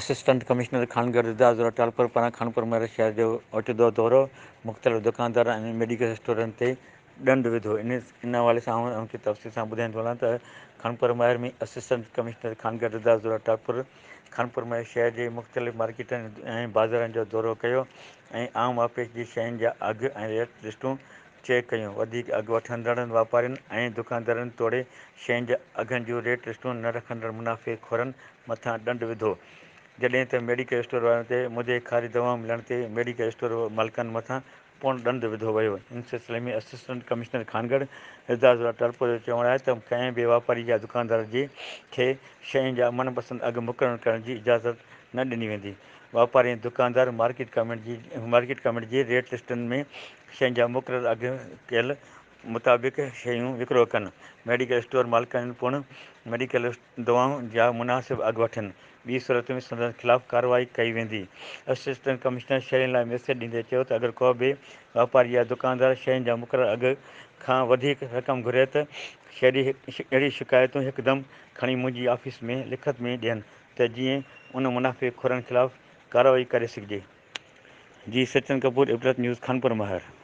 Assistant commissioner Khangarh رضا زهرا ٽالپر پاران خانپور مهر شهر جو اوچتو دورو، مختلف دڪاندارن ۽ ميڊيڪل اسٽورن تي ڏنڊ وڌو. ان حوالي سان آئون اوهان کي تفصيل سان ٻڌائيندو هلان ته خانپور مهر ۾ اسسٽنٽ ڪمشنر خانڳڙهه رضا زهرا ٽالپر خانپور مهر شهر جي مختلف مارڪيٽن ۽ بازارن جو دورو ڪيو ۽ عام واهپي جي شين جا اگهه ۽ ريٽ لسٽون چيڪ ڪيون. وڌيڪ اگهه وٺندڙن واپارين ۽ دڪاندارن توڙي شين جي اگهن جون ريٽ لسٽون نه رکندڙ منافعي خورن مٿان ڏنڊ وڌو. جڏهن ته ميڊيڪل اسٽور وارن تي مدي خارج دوائون ملڻ تي ميڊيڪل اسٽور مالڪن مٿان پڻ ڏنڊ وڌو ويو. ان سلسلي ۾ اسسٽنٽ ڪمشنر خانڳڙهه اعجاز الله ٽالپر جو چوڻ آهي ته ڪنهن به واپاري يا دڪاندار جي کي شين جا من پسند اگهه مقرر ڪرڻ جي اجازت نه ڏني ويندي. واپاري ۽ دڪاندار مارڪيٽ ڪميٽي جي مارڪيٽ ڪميٽي جي ريٽ لسٽن ۾ شين جا مقرر اگهه ڪيل مطابق شيون وڪرو ڪن. ميڊيڪل اسٽور مالڪن پڻ ميڊيڪل دوائن جا مناسب اگهه وٺن، ٻي صورت ۾ سندن خلاف ڪارروائي ڪئي ويندي. اسسٽنٽ ڪمشنر شهرين لاء ميسيج ڏيندي چيو ته اگر ڪو به واپاري يا دڪاندار شين جا مقرر اگهه کان وڌيڪ رقم گهري ته شهري اهڙي شڪايتون هڪدم کڻي منهنجي آفيس ۾ لکت ۾ ڏين ته جيئن ان منافعي خورن خلاف ڪارروائي ڪري سگهجي. جي سچن ڪپور عبرت نيوز خانپور مهر.